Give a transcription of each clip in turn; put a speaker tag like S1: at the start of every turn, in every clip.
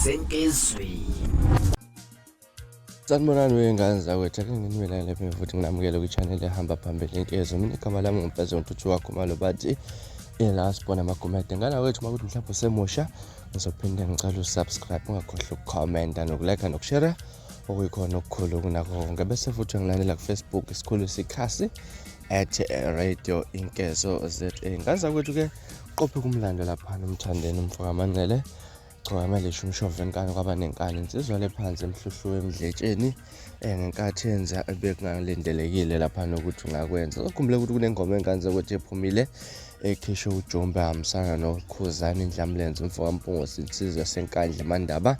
S1: Senkezweni.
S2: Sanibonani wey'ngane zakwethu, ake nginibelele lapha futhi nginamukele kwi-channel ehamba phambili inkezo. Mina igama lami nguMfeze Ntuthu wakho bathi ila sibona amagumede. Ngane wethu uma kuthi mhlawumbe usemusha ngizophinde ngicela usubscribe, ungakhohlwa ukukhomenta nokulike nokushare okuyikhona okukhulu kunakho konke. Bese futhi ngilandela ku-Facebook isikhulu sikhasi at Radio Inkezo ZA. Ngane zakwethu ke qophe kumlando laphana uMthandeni umfokaManqele Gcokama lisho umshova enkani kwaba nenkani insizwa le phansi emhluhluwe emdletsheni ngenkathi enza ebekungalindelekile laphana ukuthi ungakwenza. Uzokhumbula ukuthi kunengoma engane zakwethu ephumile ekhishwe uJumbe hambisana noKhuzani Ndlamlenze umfokaMpungose insizwa yaseNkandla eMandaba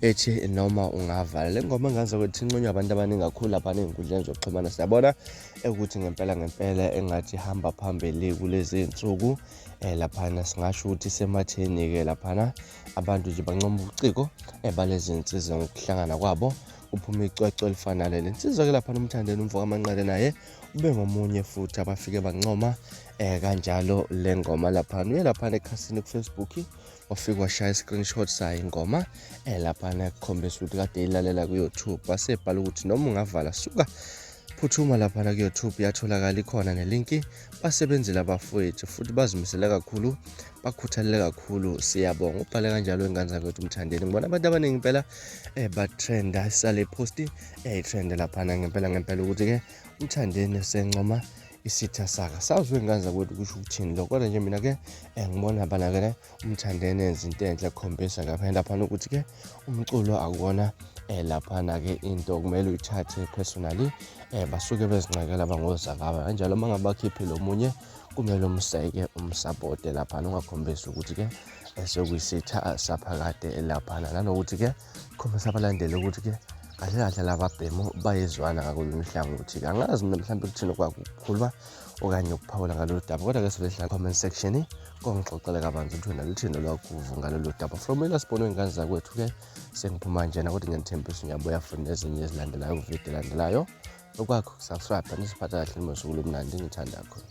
S2: ethi noma ungavala. Le ngoma engane zakwethu inconywa abantu abaningi kakhulu laphana ey'nkundleni zokuxhumana. Siyabona ukuthi ngempela ngempela engathi ihamba phambili kulezi iy'nsuku. Laphana singasho ukuthi isematheni-ke laphana abantu nje bancoma ubuciko balezi nsizwa ngokuhlangana kwabo kuphuma icwecwe elifana naleli. Insizwa-ke laphana uMthandeni umfo kaManqele naye ube ngomunye futhi abafike bancoma kanjalo le ngoma laphana. Uye laphana ekhasini ku-Facebook wafike washaya i-screenshot sayo ingoma laphana ekukhombisa ukuthi kade ilalela ku-YouTube, wasebhala ukuthi noma ungavala suka phuthuma laphana ku-YouTube iyatholakala ikhona nelinki. Basebenzile abafowethu futhi bazimisele kakhulu, bakhuthalele kakhulu, siyabonga. Ubhale kanjalo ingane zakwethu uMthandeni. Ngibona abantu abaningi impela batrenda sale post trend laphana ngempela ngempela ukuthi-ke uMthandeni sencoma isitha saka. Sazi wey'ngane zakwethu kusho ukuthini lokho, kodwa nje mina-ke ngibona bana-ke uMthandeni enza into enhle ekhombisa ngapha laphana ukuthi-ke umculo akuwona laphana-ke into okumele uyithathe personally. Basuke bezinxekela bangozakaba kanjalo, uma ngabe bakhiphile omunye kumele umseke umsapote laphana, ungakhombisi ukuthi-ke sekuyisitha saphakade laphana, nanokuthi-ke khombisa abalandeli ukuthi-ke kahle kahle laba bhemu bayezwana ngakolunye uhlangothi. Angazi mina mhlawumbe kuthini okwakho ukukhuluma okanye ukuphawula ngalolu daba, kodwa-ke sivehla comment section kongixoxele kabanzi ukuthi wena luthini olwakho uvo ngalolu daba. From ila sibone wey'ngane zakwethu-ke sengiphuma njena, kodwa ngiyanithembisa ngiyabuya futhi nezinye ezilandelayo kuvidiyo elandelayo. Okwakho kusubscribe nisiphatha kahle nosuku lomnandi ngithanda kakhulu.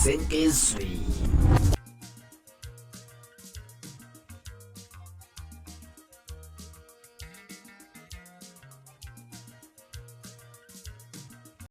S1: Senkezweni.